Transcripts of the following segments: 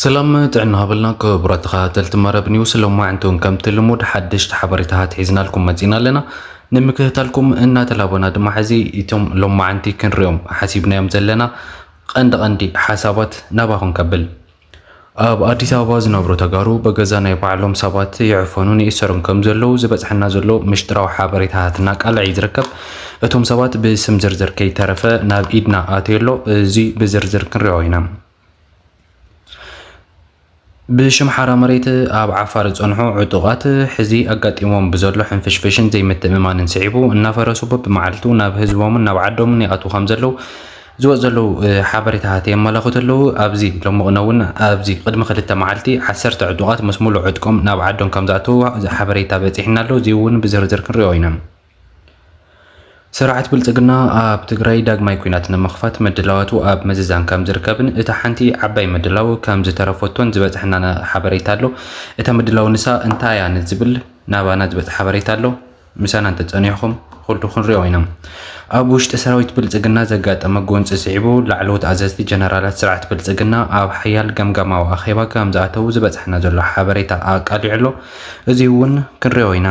ሰላም ጥዕና ሃበልና ክቡራት ተኸታተልቲ መረብ ኒውስ፣ ሎማዓንቲ እውን ከምቲ ልሙድ ሓደሽቲ ሓበሬታታት ሒዝናልኩም መፂና ኣለና። ንምክትታልኩም እናተላበና ድማ ሕዚ እቶም ሎማዓንቲ ክንሪኦም ሓሲብናዮም ዘለና ቀንዲ ቀንዲ ሓሳባት ናባኹም ከብል። ኣብ ኣዲስ ኣበባ ዝነብሩ ተጋሩ በገዛ ናይ ባዕሎም ሰባት ይዕፈኑን ይእሰሩን ከም ዘለዉ ዝበፅሐና ዘሎ ምሽጥራዊ ሓበሬታታት እናቃልዐ እዩ ዝርከብ። እቶም ሰባት ብስም ዝርዝር ከይተረፈ ናብ ኢድና ኣትዩ ኣሎ። እዚ ብዝርዝር ክንሪኦ ኢና። ብሽም ሓራ መሬት ኣብ ዓፋር ዝጸንሑ ዕጡቓት፣ ሕዚ ኣጋጢሞም ብዘሎ ሕንፍሽፍሽን ዘይምትእምማንን ስዒቡ፣ እናፈረሱ በብመዓልቱ ናብ ህዝቦምን ናብ ዓዶምን ይኣትዉ ከም ዘለዉ ዝወጽእ ዘለዉ፣ እ፣ ሓበሬታታት የመላኽቱ ኣለዉ። ኣብዚ ሎሚ ቅነ እውን ኣብዚ ቅድሚ ክልተ መዓልቲ ዓሰርተ ዕጡቓት ምስ ሙሉእ ዕጥቆም ናብ ዓዶም ከም ዝኣተዉ ሓበሬታ በጺሕና ኣሎ። እዚ እውን ብዝርዝር ክንሪኦ ኢና። ስርዓት ብልጽግና ኣብ ትግራይ ዳግማይ ኲናት ንምኽፋት ምድላዋቱ ኣብ ምዝዛም ከም ዝርከብን እታ ሓንቲ ዓባይ ምድላው ከም ዝተረፈቶን ዝበጽሐና ሓበሬታ ኣሎ። እታ ምድላው ንሳ እንታይ እያ ንዝብል ናባና ዝበጽሐ ሓበሬታ ኣሎ። ምሳና እንተጸኒሕኩም ኩሉ ክንሪኦ ኢና። ኣብ ውሽጢ ሰራዊት ብልጽግና ዘጋጠመ ጎንጺ ስዒቡ ላዕለዎት ኣዘዝቲ ጀነራላት ስርዓት ብልጽግና ኣብ ሓያል ገምጋማዊ ኣኼባ ከም ዝኣተዉ ዝበጽሐና ዘሎ ሓበሬታ ኣቃሊዑ ኣሎ። እዚ እውን ክንሪኦ ኢና።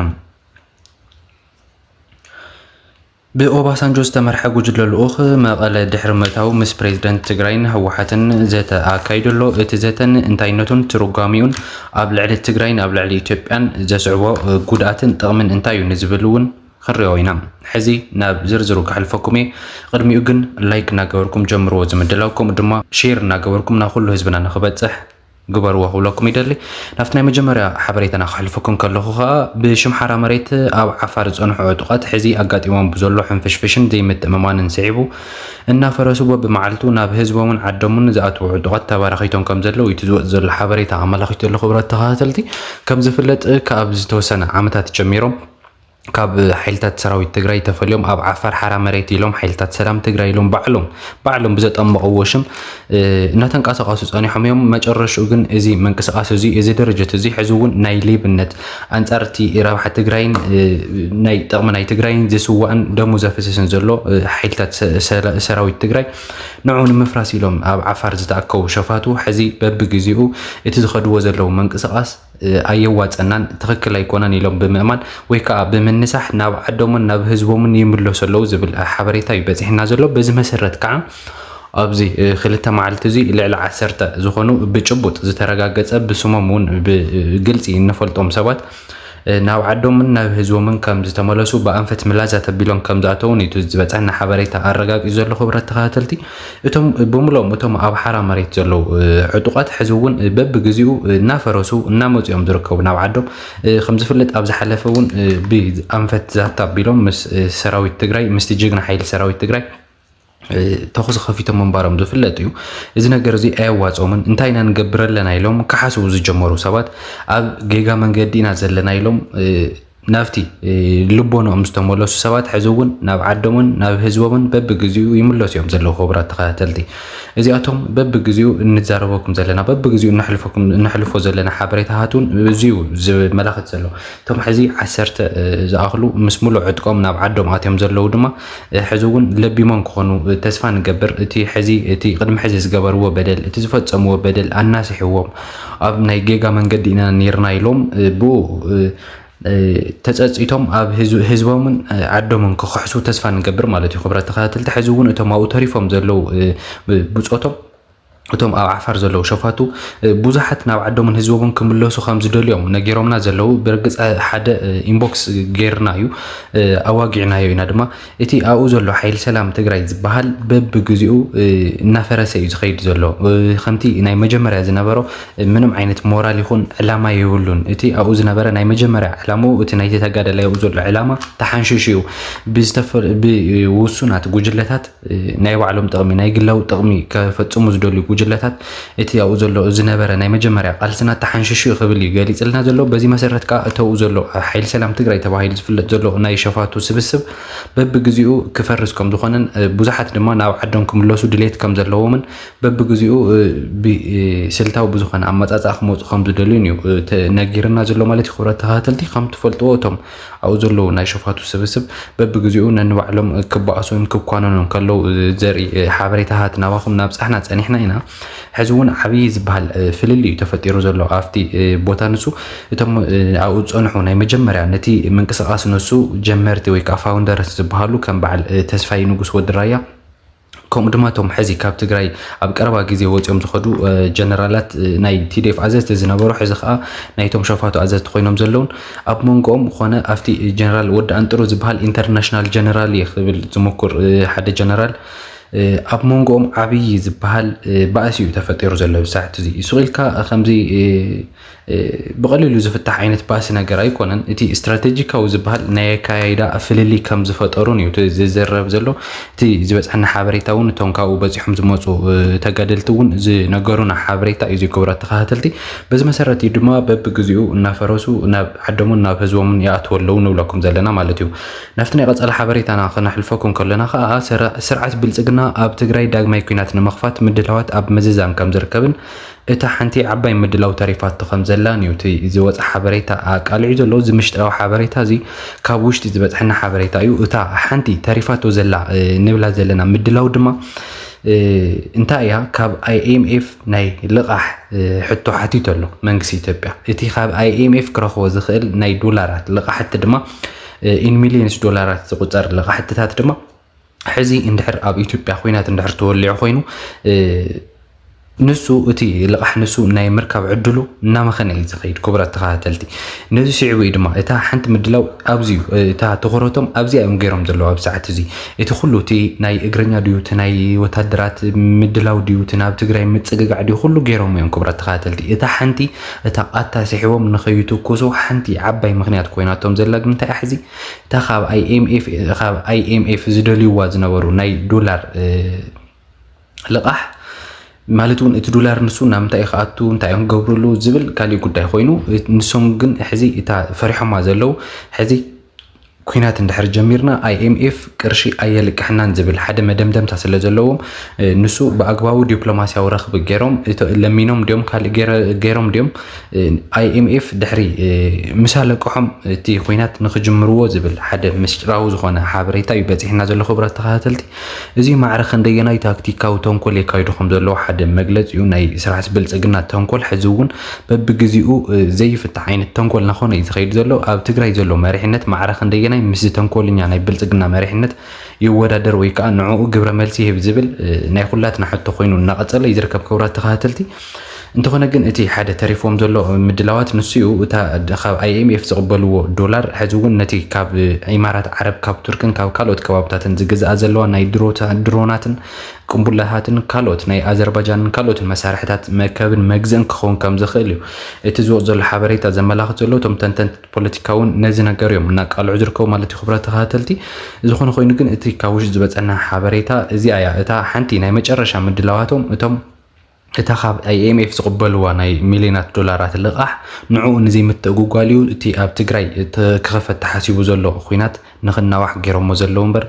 ብኦባሳንጆ ዝተመርሐ ጉጅለ ልኡኽ መቐለ ድሕሪ ምእታው ምስ ፕሬዝደንት ትግራይን ህወሓትን ዘተ ኣካይዱ ኣሎ። እቲ ዘተን እንታይነቱን ትርጓሚኡን ኣብ ልዕሊ ትግራይን ኣብ ልዕሊ ኢትዮጵያን ዘስዕቦ ጉድኣትን ጥቕምን እንታይ እዩ ንዝብል እውን ክንሪኦ ኢና። ሕዚ ናብ ዝርዝሩ ከሕልፈኩም እየ። ቅድሚኡ ግን ላይክ እናገበርኩም ጀምርዎ እዚ ምድላው፣ ከምኡ ድማ ሼር እናገበርኩም ናብ ኩሉ ህዝብና ንክበፅሕ ግበርዎ ክብለኩም ይደሊ። ናብቲ ናይ መጀመርያ ሓበሬታና ክሕልፈኩም ከለኹ ከኣ ብሽም ሓራ መሬት ኣብ ዓፋር ዝጸንሑ ዕጡቓት ሕዚ ኣጋጢሞም ብዘሎ ሕንፍሽፍሽን ዘይምትእምማንን ስዒቡ እናፈረሱ በብመዓልቱ ናብ ህዝቦምን ዓዶምን ዝኣትዉ ዕጡቓት ተበራኺቶም ከም ዘለዉ እዩ እቲ ዝወጽእ ዘሎ ሓበሬታ ኣመላኺቱ ዘሎ። ክቡራት ተኸታተልቲ፣ ከም ዝፍለጥ ካብ ዝተወሰነ ዓመታት ጀሚሮም ካብ ሓይልታት ሰራዊት ትግራይ ተፈልዮም ኣብ ዓፋር ሓራ መሬት ኢሎም ሓይልታት ሰላም ትግራይ ኢሎም ባዕሎም ባዕሎም ብዘጠመቕዎ ሽም፣ እ፣ እናተንቀሳቐሱ ጸኒሖም እዮም። መጨረሽኡ ግን እዚ ምንቅስቓስ እዚ፣ እዚ ድርጅት እዚ ሕዚ እውን ናይ ሌብነት ኣንጻር እቲ ረብሓ ትግራይን፣ እ፣ ናይ ጥቕሚ ናይ ትግራይን ዝስዋእን ደሙ ዘፍስስን ዘሎ፣ እ፣ ሓይልታት ሰ-፣ ሰ-፣ ሰራዊት ትግራይ ንዑ ንምፍራስ ኢሎም ኣብ ዓፋር ዝተኣከቡ ሸፋቱ ሕዚ በብግዜኡ እቲ ዝኸድዎ ዘለዉ ምንቅስቓስ እ፣ ኣየዋጸናን ትኽክል ኣይኮነን ኢሎም ብምእማን ወይ ከኣ ብምንሳሕ ናብ ዓዶምን ናብ ህዝቦምን ይምለሱ ኣለዉ ዝብል ሓበሬታ እዩ በጺሕና ዘሎ። በዚ መሰረት ከኣ ኣብዚ፣ እ፣ ክልተ መዓልቲ እዚ ልዕሊ ዓሰርተ ዝኾኑ ብጭቡጥ ዝተረጋገጸ ብስሞም እውን ብግልጺ እንፈልጦም ሰባት፣ እ፣ ናብ ዓዶምን ናብ ህዝቦምን ከም ዝተመለሱ ብኣንፈት ምላዛ ተቢሎም ከም ዝኣተዉን እዩ እቲ ዝበጻሕና ሓበሬታ ኣረጋጊጹ ዘሎ። ክቡራት ተኸታተልቲ፣ እቶም ብምሎም እቶም ኣብ ሓራ መሬት ዘለዉ፣ እ፣ ዕጡቓት ሕዚ እውን፣ እ፣ በብግዜኡ፣ እ፣ እናፈረሱ እናመጹ እዮም ዝርከቡ ናብ ዓዶም። እ፣ ከም ዝፍለጥ ኣብ ዝሓለፈ እውን፣ እ፣ ብኣንፈት ዛታ ኣቢሎም ምስ፣ እ፣ ሰራዊት ትግራይ፣ ምስቲ ጅግና ሓይሊ ሰራዊት ትግራይ፣ እ፣ ተኹሲ ከፊቶም ምንባሮም ዝፍለጥ እዩ። እዚ ነገር እዚ ኣየዋጾምን እንታይ ኢና ንገብር ኣለና ኢሎም ክሓስቡ ዝጀመሩ ሰባት ኣብ ጌጋ መንገዲ ኢና ዘለና ኢሎም፣ እ፣ ናብቲ፣ እ፣ ልቦንኦም ዝተመለሱ ሰባት ሕዚ እውን ናብ ዓዶምን ናብ ህዝቦምን በብግዜኡ ይምለሱ እዮም ዘለዉ። ክቡራት ተኸታተልቲ፣ እዚኣቶም በብግዜኡ እንዛረበኩም ዘለና፣ በብግዜኡ እነሕልፈኩም፣ እነሕልፎ ዘለና ሓበሬታታት እውን እዚዩ ዝመላኸት ዘሎ። እቶም ሕዚ ዓሰርተ፣ እ፣ ዝኣኽሉ ምስ ሙሉእ ዕጥቆም ናብ ዓዶም ኣትዮም ዘለዉ ድማ፣ እ፣ ሕዚ እውን ለቢሞም ክኾኑ፣ እ፣ ተስፋ ንገብር። እቲ ሕዚ፣ እቲ ቅድሚ ሕዚ ዝገበርዎ በደል፣ እቲ ዝፈጸምዎ በደል ኣናሲሕዎም፣ ኣብ ናይ ጌጋ መንገዲ ኢና ነይርና ኢሎም፣ እ፣ ብኡ፣ እ፣ እ፣ ተጸጺቶም ኣብ ህዝ-፣ ህዝቦምን፣ እ፣ ዓዶምን ክኽሕሱ ተስፋ ንገብር ማለት እዩ። ክቡራት ተኸታተልቲ፣ ሕዚ እውን እቶም ኣብኡ ተሪፎም ዘለዉ፣ እ፣ ብ-፣ ብጾቶም፣ እቶም ኣብ ዓፋር ዘለዉ ሸፋቱ፣ እ፣ ብዙሓት ናብ ዓዶምን ህዝቦምን ክምለሱ ከም ዝደልዮም ነጊሮምና ዘለዉ። ብርግጽ ሓደ፣ እ፣ ኢንቦክስ ጌርና እዩ፣ እ፣ ኣዋጊዕናዮ ኢና ድማ። እቲ ኣብኡ ዘሎ ሓይሊ ሰላም ትግራይ ዝበሃል በብግዜኡ፣ እ፣ እናፈረሰ እዩ ዝኸይድ ዘሎ። እ፣ ከምቲ ናይ መጀመርያ ዝነበሮ፣ እ፣ ምንም ዓይነት ሞራል ይኹን ዕላማ የብሉን። እቲ ኣብኡ ዝነበረ ናይ መጀመርያ ዕላምኡ፣ እቲ ናይቲ ተጋዳላይ ኣብኡ ዘሎ ዕላማ ተሓንሺሹ እዩ። ብዝተፈ-፣ ብውሱናት ጉጅለታት፣ እ፣ ናይ ባዕሎም ጥቕሚ፣ ናይ ግላዊ ጥቕሚ ከፈጽሙ ዝደልዩ ጉጅለታት፣ እቲ ኣብኡ ዘሎ ዝነበረ ናይ መጀመርያ ቃልስና ተሓንሺሹ እዩ ክብል እዩ ገሊጽልና ዘሎ። በዚ መሰረት ከኣ እቲ ኣብኡ ዘሎ ሓይሊ ሰላም ትግራይ ተባሂሉ ዝፍለጥ ዘሎ ናይ ሸፋቱ ስብስብ በብግዜኡ ክፈርስ ከም ዝኾነን፣ እ፣ ብዙሓት ድማ ናብ ዓዶም ክምለሱ ድሌት ከም ዘለዎምን በብግዜኡ፣ እ፣ ብ-፣ እ፣ ስልታዊ ብዝኾነ ኣመጻጽኣ ክመጹ ከም ዝደልዩን እዩ፣ እ፣ ተነጊርና ዘሎ ማለት እዩ። ክቡራት ተኸታተልቲ፣ ከም ትፈልጥዎ እቶም ኣብኡ ዘለዉ ናይ ሸፋቱ ስብስብ በብግዜኡ ነንባዕሎም ክበኣሱን ክኳነኑን ከለዉ ዘርኢ ሓበሬታታት ናባኹም ናብጻሕና ጸኒሕና ኢና። ሕዚ እውን ዓብዪ ዝበሃል ፍልልይ እዩ ተፈጢሩ ዘሎ ኣብቲ ቦታ ንሱ። እቶም ኣብኡ ዝፀንሑ ናይ መጀመርያ ነቲ ምንቅስቃስ ንሱ ጀመርቲ ወይ ከዓ ፋውንደርስ ዝበሃሉ ከም በዓል ተስፋይ ንጉስ ወዲ ራያ፣ ከምኡ ድማ እቶም ሕዚ ካብ ትግራይ ኣብ ቀረባ ግዜ ወፂኦም ዝኸዱ ጀነራላት ናይ ቲዲኤፍ ኣዘዝቲ ዝነበሩ፣ ሕዚ ከዓ ናይቶም ሸፋቱ ኣዘዝቲ ኮይኖም ዘለውን፣ ኣብ መንጎኦም ኮነ ኣብቲ ጀነራል ወዲ ኣንጥሩ ዝበሃል ኢንተርናሽናል ጀነራል እየ ክብል ዝምኩር ሓደ ጀነራል ኣብ መንጎኦም ዓብዪ ዝበሃል ባእሲ እዩ ተፈጢሩ ዘሎ ብሳሕቲ እዚ። ሱቕ ኢልካ ከምዚ ብቐሊሉ ዝፍታሕ ዓይነት ባእሲ ነገር ኣይኮነን። እቲ ስትራቴጂካዊ ዝበሃል ናይ ኣካያይዳ ፍልልይ ከም ዝፈጠሩን እዩ ዝዝረብ ዘሎ። እቲ ዝበፅሐና ሓበሬታ እውን እቶም ካብኡ በፂሖም ዝመፁ ተጋደልቲ እውን ዝነገሩና ሓበሬታ እዩ። ክቡራት ተኸታተልቲ፣ በዚ መሰረት እዩ ድማ በብግዚኡ እናፈረሱ ናብ ዓዶምን ናብ ህዝቦምን ይኣትዉ ኣለዉ ንብለኩም ዘለና ማለት እዩ። ናብቲ ናይ ቀፃሊ ሓበሬታና ክነሕልፈኩም ከለና ከዓ ስርዓት ብልፅግና ኣብ ትግራይ ዳግማይ ኲናት ንምኽፋት ምድላዋት ኣብ ምዝዛም ከም ዝርከብን እታ ሓንቲ ዓባይ ምድላው ተሪፋቶ ከም ዘላን እዩ እቲ ዝወፀ ሓበሬታ ኣቃሊዑ ዘሎ። እዚ ምሽጥራዊ ሓበሬታ እዚ ካብ ውሽጢ ዝበፅሐና ሓበሬታ እዩ። እታ ሓንቲ ተሪፋቶ ዘላ ንብላ ዘለና ምድላው ድማ እንታይ እያ? ካብ ኣይኤምኤፍ ናይ ልቓሕ ሕቶ ሓቲቱ ኣሎ መንግስቲ ኢትዮጵያ። እቲ ካብ ኣይኤምኤፍ ክረኽቦ ዝኽእል ናይ ዶላራት ልቓሕቲ ድማ ኢን ሚሊዮንስ ዶላራት ዝቁፀር ልቓሕትታት ድማ ሕዚ እንድሕር ኣብ ኢትዮጵያ ኲናት እንድሕር ተወሊዑ ኮይኑ ንሱ እቲ ልቓሕ ንሱ ናይ ምርካብ ዕድሉ እናመኸነ እዩ ዝኸይድ። ክቡራት ተኸታተልቲ፣ ነዚ ስዒቡ እዩ ድማ እታ ሓንቲ ምድላው ኣብዚ እዩ፣ እታ ትኹረቶም ኣብዚኣ እዮም ገይሮም ዘለዉ ኣብ ሰዓት እዚ። እቲ ኩሉ እቲ ናይ እግረኛ ድዩ፣ እቲ ናይ ወታደራት ምድላው ድዩ፣ እቲ ናብ ትግራይ ምጽግጋዕ ድዩ፣ ኩሉ ገይሮም እዮም። ክቡራት ተኸታተልቲ፣ እታ ሓንቲ እታ ቃታ ስሒቦም ንኸይትኩሱ ሓንቲ ዓባይ ምኽንያት ኮይናቶም ዘላ ግን እንታይ እያ ሕዚ? እታ ካብ ኣይኤምኤፍ ዝደልይዋ ዝነበሩ ናይ ዶላር ልቓሕ ማለት እውን እቲ ዶላር ንሱ ናብ ምንታይ ክኣቱ እንታይ እዮም ክገብርሉ ዝብል ካሊእ ጉዳይ ኮይኑ፣ ንሶም ግን ሕዚ እታ ፈሪሖማ ዘለዉ ሕዚ ኲናት እንድሕር ጀሚርና ኣይኤምኤፍ ቅርሺ ኣየልቅሕናን ዝብል ሓደ መደምደምታ ስለ ዘለዎም ንሱ ብኣግባቡ ዲፕሎማሲያዊ ረኽቢ ገይሮም ለሚኖም ድዮም ካልእ ገይሮም ድዮም ኣይኤምኤፍ ድሕሪ ምስ ኣለቅሖም እቲ ኲናት ንኽጅምርዎ ዝብል ሓደ ምስጢራዊ ዝኾነ ሓበሬታ እዩ በፂሕና ዘሎ። ክቡራት ተኸታተልቲ፣ እዚ ማዕረ ክንደየናይ ታክቲካዊ ተንኮል የካይዱ ከም ዘለዉ ሓደ መግለፂ እዩ። ናይ ስርዓት ብልፅግና ተንኮል ሕዚ እውን በብግዚኡ ዘይፍታሕ ዓይነት ተንኮል እናኾነ እዩ ዝኸይድ ዘሎ። ኣብ ትግራይ ዘሎ መሪሕነት ማዕረ ክንደየናይ ምስዚ ተንኮልኛ ናይ ብልፅግና መሪሕነት ይወዳደር ወይ ከዓ ንዕኡ ግብረ መልሲ ይህብ ዝብል ናይ ኩላትና ሕቶ ኮይኑ እናቐፀለ እዩ ዝርከብ። ክቡራት ተኸታተልቲ፣ እንተኾነ ግን እቲ ሓደ ተሪፎም ዘሎ ምድላዋት ንሱ እዩ። እታ ካብ ኣይኤምኤፍ ዝቕበልዎ ዶላር ሕዚ እውን ነቲ ካብ ኢማራት ዓረብ፣ ካብ ቱርክን ካብ ካልኦት ከባብታትን ዝግዝኣ ዘለዋ ናይ ድሮናትን ቅንቡላታትን ካልኦት ናይ ኣዘርባጃንን ካልኦትን መሳርሕታት መእከብን መግዝእን ክኸውን ከም ዝኽእል እዩ እቲ ዝወፅ ዘሎ ሓበሬታ ዘመላኽት ዘሎ። እቶም ተንተንቲ ፖለቲካ እውን ነዚ ነገር እዮም እናቃልዑ ዝርከቡ ማለት እዩ። ክቡራት ተኸታተልቲ፣ ዝኾነ ኮይኑ ግን እቲ ካብ ውሽጢ ዝበፀና ሓበሬታ እዚኣ እያ እታ ሓንቲ ናይ መጨረሻ ምድላዋቶም። እቶም እታ ካብ ኣይኤምኤፍ ዝቕበልዋ ናይ ሚልዮናት ዶላራት ልቓሕ ንዕኡ ንዘይምትእጉጓል እዩ እቲ ኣብ ትግራይ ክኸፈት ተሓሲቡ ዘሎ ኹናት ንኽናዋሕ ገይሮሞ ዘለዉ እምበር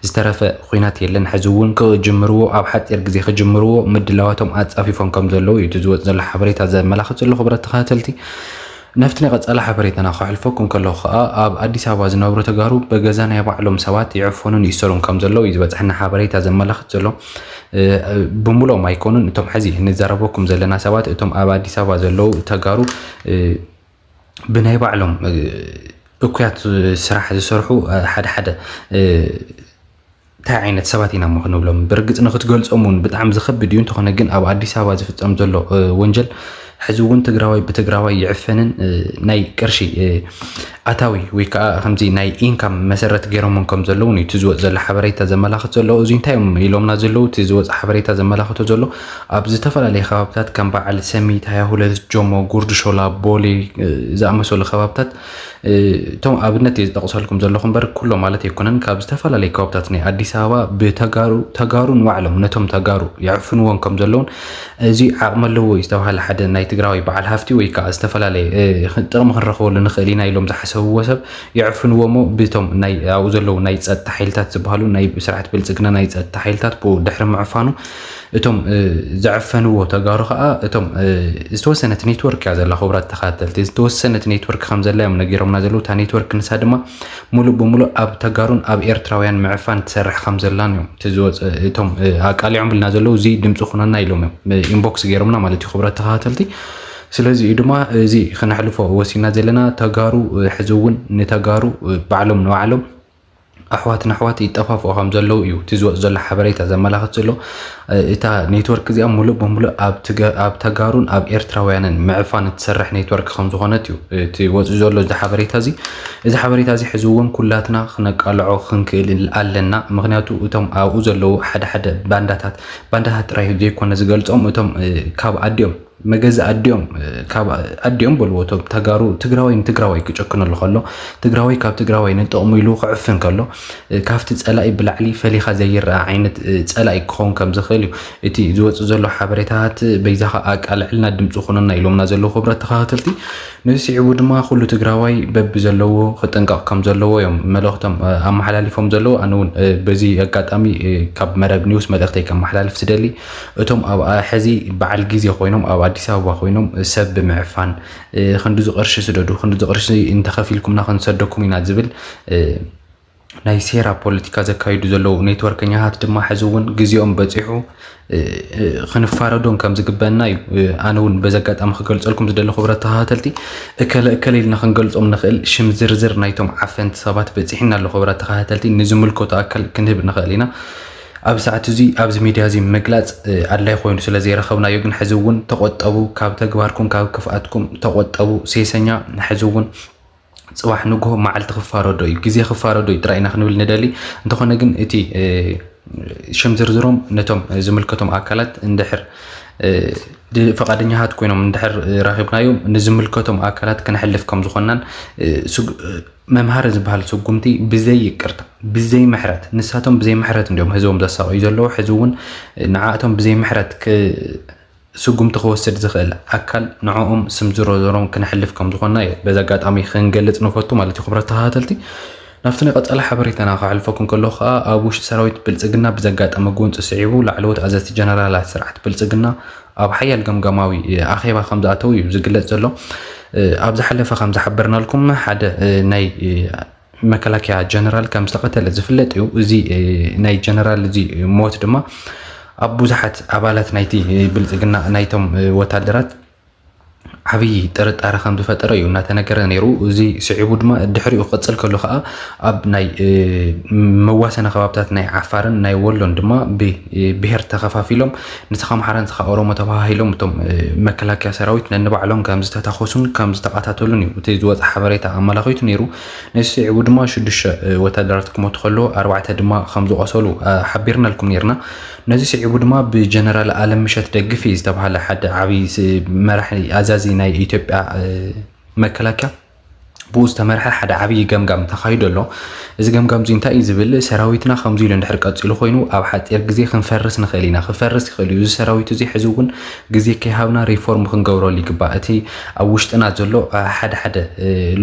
ዝተረፈ ኹናት የለን። ሕዚ እውን ክጅምርዎ ኣብ ሓፂር ግዜ ክጅምርዎ ምድላዋቶም ኣፃፊፎም ከም ዘለዉ እዩ እቲ ዝወፅ ዘሎ ሓበሬታ ዘመላኽት ዘሎ። ክቡራት ተኸታተልቲ፣ ናብቲ ናይ ቀፃሊ ሓበሬታና ከሕልፈኩም ከለኹ ከዓ ኣብ ኣዲስ ኣበባ ዝነብሩ ተጋሩ በገዛ ናይ ባዕሎም ሰባት ይዕፈኑን ይእሰሩን ከም ዘለዉ እዩ ዝበፅሐና ሓበሬታ ዘመላኽት ዘሎ። ብምሎም ኣይኮኑን እቶም ሕዚ ንዘረበኩም ዘለና ሰባት፣ እቶም ኣብ ኣዲስ ኣበባ ዘለዉ ተጋሩ ብናይ ባዕሎም እኩያት ስራሕ ዝሰርሑ ሓደ ሓደ እንታይ ዓይነት ሰባት ኢና እሞ ክንብሎም? ብርግፅ ንክትገልፆም እውን ብጣዕሚ ዝኸብድ እዩ። እንተኾነ ግን ኣብ ኣዲስ ኣበባ ዝፍፀም ዘሎ ወንጀል ሕዚ እውን ትግራዋይ ብትግራዋይ ይዕፈንን ናይ ቅርሺ ኣታዊ ወይ ከዓ ከምዚ ናይ ኢንካም መሰረት ገይሮሞም ከም ዘለዉ እዩ እቲ ዝወፅ ዘሎ ሓበሬታ ዘመላኽት ዘሎ። እዚ እንታይ እዮም ኢሎምና ዘለዉ? እቲ ዝወፅ ሓበሬታ ዘመላኽቶ ዘሎ ኣብ ዝተፈላለዩ ከባብታት ከም በዓል ሰሚት፣ ሃያ ሁለት፣ ጆሞ፣ ጉርድ ሾላ፣ ቦሌ ዝኣመሰሉ ከባብታት እቶም ኣብነት እየ ዝጠቕሰልኩም ዘለኹ እምበር ኩሎ ማለት ኣይኮነን። ካብ ዝተፈላለዩ ከባብታት ናይ ኣዲስ ኣበባ ብተጋሩ ተጋሩ ንባዕሎም ነቶም ተጋሩ የዕፍንዎም ከም ዘለውን እዚ ዓቕሚ ኣለዎ ዝተባሃለ ሓደ ናይ ትግራዋይ በዓል ሃፍቲ ወይ ከዓ ዝተፈላለየ ጥቕሚ ክንረኽበሉ ንኽእል ኢና ኢሎም ዝሓሰብዎ ሰብ የዕፍንዎ እሞ ብቶም ናይ ኣብኡ ዘለዉ ናይ ፀጥታ ሓይልታት ዝበሃሉ ናይ ስርዓት ብልፅግና ናይ ፀጥታ ሓይልታት ብኡ ድሕሪ ምዕፋኑ እቶም ዘዕፈንዎ ተጋሩ ከዓ እቶም ዝተወሰነት ኔትወርክ እያ ዘላ። ክቡራት ተኸታተልቲ፣ ዝተወሰነት ኔትወርክ ከም ዘላ እዮም ነጊሮምና ዘለዉ። እታ ኔትወርክ ንሳ ድማ ሙሉእ ብሙሉእ ኣብ ተጋሩን ኣብ ኤርትራውያን ምዕፋን ትሰርሕ ከም ዘላን እዮም እቲ ዝወፀ እቶም ኣቃሊዖም ብልና ዘለዉ። እዚ ድምፂ ኩነና ኢሎም እዮም ኢንቦክስ ገይሮምና ማለት እዩ፣ ክቡራት ተኸታተልቲ። ስለዚ እዩ ድማ እዚ ክነሕልፎ ወሲና ዘለና። ተጋሩ ሕዚ እውን ንተጋሩ ባዕሎም ንባዕሎም ኣሕዋት ንኣሕዋት ይጠፋፍኡ ከም ዘለዉ እዩ እቲ ዝወፅ ዘሎ ሓበሬታ ዘመላኽት ዘሎ። እታ ኔትወርክ እዚኣ ሙሉእ ብሙሉእ ኣብ ተጋሩን ኣብ ኤርትራውያንን ምዕፋን እትሰርሕ ኔትወርክ ከም ዝኾነት እዩ እቲ ወፂኡ ዘሎ እዚ ሓበሬታ እዚ። እዚ ሓበሬታ እዚ ሕዚ እውን ኩላትና ክነቃልዖ ክንክእል ኣለና። ምክንያቱ እቶም ኣብኡ ዘለዉ ሓደ ሓደ ባንዳታት፣ ባንዳታት ጥራይ ዘይኮነ ዝገልፆም፣ እቶም ካብ ኣዲኦም መገዚ ኣዲኦም ካብ ኣዲኦም በልዎ፣ እቶም ተጋሩ ትግራዋይ ንትግራዋይ ክጨክነሉ ከሎ፣ ትግራዋይ ካብ ትግራዋይ ንጥቕሙ ኢሉ ክዕፍን ከሎ፣ ካብቲ ፀላኢ ብላዕሊ ፈሊኻ ዘይረኣ ዓይነት ፀላኢ ክኸውን ከም ዝኽእል እዩ እቲ ዝወፅእ ዘሎ ሓበሬታት። በይዛኻ ኣቃልዕልና፣ ድምፂ ኩነና ኢሎምና ዘለዉ ክቡራት ተኸታተልቲ። ነዚ ስዒቡ ድማ ኩሉ ትግራዋይ በቢ ዘለዎ ክጥንቀቕ ከም ዘለዎ እዮም መልእኽቶም ኣመሓላሊፎም ዘለዉ። ኣነ እውን በዚ ኣጋጣሚ ካብ መረብ ኒውስ መልእኽተይ ከመሓላልፍ ዝደሊ፣ እቶም ኣብ ሕዚ በዓል ግዜ ኮይኖም ኣብ ኣዲስ ኣበባ ኮይኖም ሰብ ብምዕፋን ክንድዚ ቅርሺ ስደዱ፣ ክንድዚ ቅርሺ እንተኸፊልኩምና ክንሰደኩም ኢና ዝብል ናይ ሴራ ፖለቲካ ዘካይዱ ዘለዉ ኔትወርከኛታት ድማ ሕዚ እውን ግዜኦም በፂሑ ክንፋረዶም ከም ዝግበአና እዩ ኣነ እውን በዚ ኣጋጣሚ ክገልፀልኩም ዝደሊ። ክቡራት ተኸታተልቲ፣ እከለ እከለ ኢልና ክንገልፆም ንኽእል ሽም ዝርዝር ናይቶም ዓፈንቲ ሰባት በፂሕና ኣሎ። ክቡራት ተኸታተልቲ፣ ንዝምልከቶ ኣካል ክንህብ ንኽእል ኢና። ኣብ ሰዓት እዚ ኣብዚ ሚድያ እዚ ምግላፅ ኣድላይ ኮይኑ ስለ ዘይረኸብናዮ ግን ሕዚ እውን ተቆጠቡ፣ ካብ ተግባርኩም ካብ ክፍኣትኩም ተቆጠቡ። ሴሰኛ ሕዚ እውን ፅባሕ ንግሆ መዓልቲ ክፋረዶ እዩ፣ ግዜ ክፋረዶ እዩ ጥራይ ኢና ክንብል ንደሊ። እንተኾነ ግን እቲ ሽም ዝርዝሮም ነቶም ዝምልከቶም ኣካላት እንድሕር ፈቃደኛታት ኮይኖም እንድሕር ረኺብናዮም ንዝምልከቶም ኣካላት ክነሕልፍ ከም ዝኾናን መምሃሪ ዝበሃል ስጉምቲ ብዘይ ይቅርታ ብዘይ ምሕረት፣ ንሳቶም ብዘይ ምሕረት እንዲዮም ህዝቦም ዘሳቀዩ ዘለዉ። ሕዚ እውን ንዓእቶም ብዘይ ምሕረት ስጉምቲ ክወስድ ዝኽእል ኣካል ንዕኦም ስም ዝርዝሮም ክነሕልፍ ከም ዝኾንና እዩ በዚ ኣጋጣሚ ክንገልጽ ንፈቱ ማለት እዩ። ክቡራት ተኸታተልቲ፣ ናብቲ ናይ ቀጻሊ ሓበሬታና ከሕልፈኩም ከለኹ ከኣ ኣብ ውሽጢ ሰራዊት ብልጽግና ብዘጋጠመ ጎንጺ ስዒቡ ላዕለዎት ኣዘዝቲ ጀነራላት ስርዓት ብልጽግና ኣብ ሓያል ገምጋማዊ ኣኼባ ከም ዝኣተዉ እዩ ዝግለጽ ዘሎ። ኣብ ዝሓለፈ ከም ዝሓበርናልኩም ሓደ ናይ መከላከያ ጀነራል ከም ዝተቐተለ ዝፍለጥ እዩ። እዚ ናይ ጀነራል እዚ ሞት ድማ ኣብ ብዙሓት ኣባላት ናይቲ ብልጽግና ናይቶም ወታደራት ዓብዪ ጥርጣረ ከም ዝፈጠረ እዩ እናተነገረ ነይሩ። እዚ ስዒቡ ድማ ድሕሪኡ ክቕፅል ከሎ ከዓ ኣብ ናይ መዋሰኒ ከባብታት ናይ ዓፋርን ናይ ወሎን ድማ ብብሄር ተኸፋፊሎም ንስኻ ኣምሓራ ንስኻ ኦሮሞ ተባሃሂሎም እቶም መከላከያ ሰራዊት ነንባዕሎም ከም ዝተታኮሱን ከም ዝተቐታተሉን እዩ እቲ ዝወፀ ሓበሬታ ኣመላኺቱ ነይሩ። ነዚ ስዒቡ ድማ ሽዱሽተ ወታደራት ክሞቱ ከለዉ ኣርባዕተ ድማ ከም ዝቆሰሉ ሓቢርናልኩም ነይርና። ነዚ ስዒቡ ድማ ብጀነራል ኣለምሸት ደግፌ ዝተባሃለ ሓደ ዓብዪ መራሒ ኣዛዚ ናይ ኢትዮጵያ መከላከያ ብኡ ዝተመርሐ ሓደ ዓብዪ ገምጋም ተኻይዱ ኣሎ። እዚ ገምጋም እዚ እንታይ እዩ ዝብል? ሰራዊትና ከምዚ ኢሉ እንድሕር ቀፂሉ ኮይኑ ኣብ ሓፂር ግዜ ክንፈርስ ንኽእል ኢና። ክፈርስ ይኽእል እዩ። እዚ ሰራዊት እዚ ሕዚ እውን ግዜ ከይሃብና ሪፎርም ክንገብረሉ ይግባእ። እቲ ኣብ ውሽጥና ዘሎ ሓደ ሓደ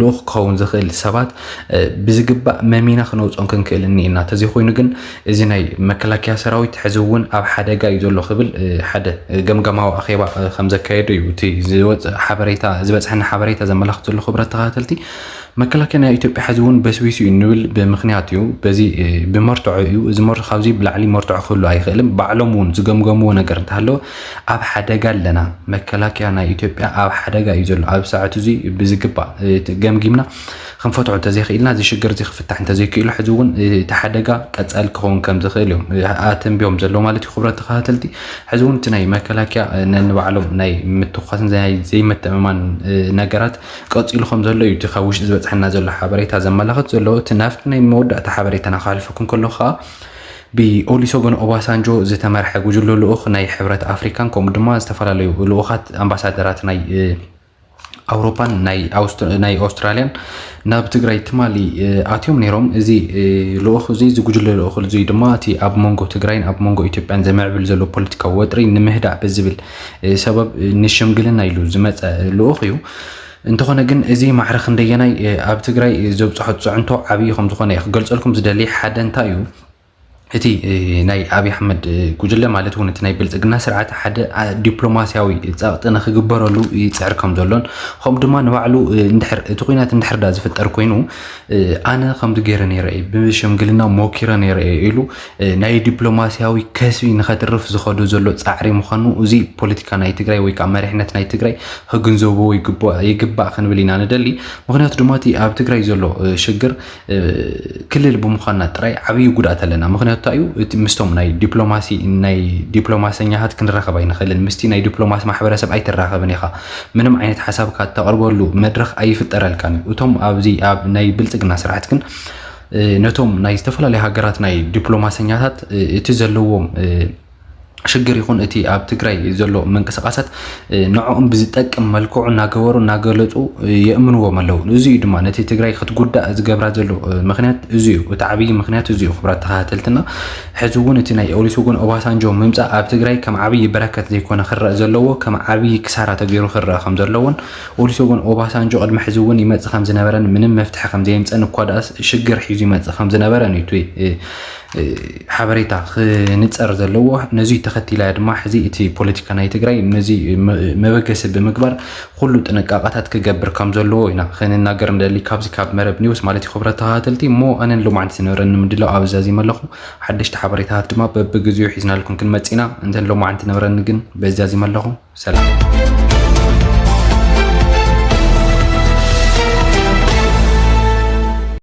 ልኡኽ ክኸውን ዝኽእል ሰባት ብዝግባእ መሚና ክንወፅኦም ክንክእል እኒኢና። ተዘይኮይኑ ግን እዚ ናይ መከላከያ ሰራዊት ሕዚ እውን ኣብ ሓደጋ እዩ ዘሎ ክብል ሓደ ገምጋማዊ ኣኼባ ከም ዘካየዱ እዩ እቲ ዝወፅእ ሓበሬታ፣ ዝበፅሐና ሓበሬታ ዘመላኽት ዘሎ። ክቡራት ተኸታተልቲ፣ መከላከያ ናይ ኢትዮጵያ ሕዚ እውን በስቢሱ እዩ ንብል ብምኽንያት እዩ። በዚ ብመርትዖ እዩ። እዚ መር ካብዚ ብላዕሊ መርትዖ ክህሉ ኣይኽእልን። ባዕሎም እውን ዝገምገምዎ ነገር እንተሃለወ ኣብ ሓደጋ ኣለና፣ መከላከያ ናይ ኢትዮጵያ ኣብ ሓደጋ እዩ ዘሎ። ኣብ ሰዓት እዚ ብዝግባእ ገምጊምና ክንፈትሖ እንተዘይኽኢልና፣ እዚ ሽግር እዚ ክፍታሕ እንተዘይክኢሉ ሕዚ እውን እቲ ሓደጋ ቀፃሊ ክኸውን ከም ዝኽእል እዮም ኣተንቢዮም ዘለዉ ማለት እዩ። ክቡራት ተኸታተልቲ፣ ሕዚ እውን እቲ ናይ መከላከያ ነንባዕሎም ናይ ምትኳስን ናይ ዘይምትእምማን ነገራት ቀፂሉ ከም ዘሎ እዩ እቲ ካብ ውሽጢ ዝበፅሐና ዘሎ ሓበሬታ ዘመላኽት ዘሎ። እቲ ናብቲ ናይ መወዳእታ ሓበሬታና ከሕልፈኩም ከለኹ ከዓ ብኦሊሶጎን ኦባሳንጆ ዝተመርሐ ጉጅሎ ልኡኽ ናይ ሕብረት ኣፍሪካን ከምኡ ድማ ዝተፈላለዩ ልኡኻት ኣምባሳደራት ናይ ኣውሮፓን ናይ ኣውስትራልያን ናብ ትግራይ ትማሊ ኣትዮም ነይሮም። እዚ ልኡኽ እዚ ዝጉጅለ ልኡኽ እዚ ድማ እቲ ኣብ መንጎ ትግራይን ኣብ መንጎ ኢትዮጵያን ዘምዕብል ዘሎ ፖለቲካዊ ወጥሪ ንምህዳእ ብዝብል ሰበብ ንሽምግልና ኢሉ ዝመፀ ልኡኽ እዩ። እንተኾነ ግን እዚ ማዕረ ክንደየናይ ኣብ ትግራይ ዘብፅሖ ፅዕንቶ ዓብዪ ከም ዝኾነ እየ ክገልፀልኩም ዝደሊ። ሓደ እንታይ እዩ እቲ ናይ ኣብይ ኣሕመድ ጉጅለ ማለት እውን እቲ ናይ ብልፅግና ስርዓት ሓደ ዲፕሎማሲያዊ ፀቕጢ ንክግበረሉ ይፅዕር ከም ዘሎን ከምኡ ድማ ንባዕሉ እንድሕር እቲ ኩናት እንድሕር ዳ ዝፍጠር ኮይኑ ኣነ ከምዚ ገይረ ነይረ እየ ብሽምግልና ሞኪረ ነይረ እየ ኢሉ ናይ ዲፕሎማሲያዊ ከስቢ ንኸትርፍ ዝኸዶ ዘሎ ፃዕሪ ምዃኑ እዚ ፖለቲካ ናይ ትግራይ ወይ ከዓ መሪሕነት ናይ ትግራይ ክግንዘቦ ይግባእ ክንብል ኢና ንደሊ። ምክንያቱ ድማ እቲ ኣብ ትግራይ ዘሎ ሽግር ክልል ብምዃንና ጥራይ ዓብዪ ጉድኣት ኣለና። ምክንያቱ እንታይ እዩ? እቲ ምስቶም ናይ ዲፕሎማሲ ናይ ዲፕሎማሰኛታት ክንራኸብ ኣይንኽእልን። ምስቲ ናይ ዲፕሎማሲ ማሕበረሰብ ኣይትራኸብን ኢኻ። ምንም ዓይነት ሓሳብካ እተቕርበሉ መድረኽ ኣይፍጠረልካን እዩ። እቶም ኣብዚ ኣብ ናይ ብልፅግና ስርዓት ግን ነቶም ናይ ዝተፈላለዩ ሃገራት ናይ ዲፕሎማሰኛታት እቲ ዘለዎም ሽግር ይኹን እቲ ኣብ ትግራይ ዘሎ ምንቅስቃሳት ንዕኦም ብዝጠቅም መልክዑ እናገበሩ እናገለፁ የእምንዎም ኣለዉ። እዚ እዩ ድማ ነቲ ትግራይ ክትጉዳእ ዝገብራ ዘሎ ምክንያት እዚ እዩ። እቲ ዓብዪ ምክንያት እዚ እዩ። ክቡራት ተኸታተልትና ሕዚ እውን እቲ ናይ ኦሉሴጉን ኦባሳንጆ ምምፃእ ኣብ ትግራይ ከም ዓብዪ በረከት ዘይኮነ ክረአ ዘለዎ ከም ዓብዪ ክሳራ ተገይሩ ክረአ ከም ዘለዎን ኦሉሴጉን ኦባሳንጆ ቅድሚ ሕዚ እውን ይመፅእ ከም ዝነበረን ምንም መፍትሒ ከም ዘየምፀን እኳ ደኣስ ሽግር ሒዙ ይመፅእ ከም ዝነበረን እዩ እቲ ሓበሬታ ክንፀር ዘለዎ። ነዚ ተኸቲላ ድማ ሕዚ እቲ ፖለቲካ ናይ ትግራይ ነዚ መበገሲ ብምግባር ኩሉ ጥንቃቐታት ክገብር ከም ዘለዎ ኢና ክንናገር ንደሊ ካብዚ ካብ መረብ ኒውስ ማለት እዩ። ክቡራት ተኸታተልቲ እሞ ኣነን ሎማዓንቲ ዝነበረኒ ምድላው ኣብ እዛዚመ ኣለኹ። ሓደሽቲ ሓበሬታታት ድማ በብግዚኡ ሒዝናልኩም ክንመፅእ ኢና። እንተን ሎማዓንቲ ነበረኒ ግን በዛዚመ ኣለኹ። ሰላም።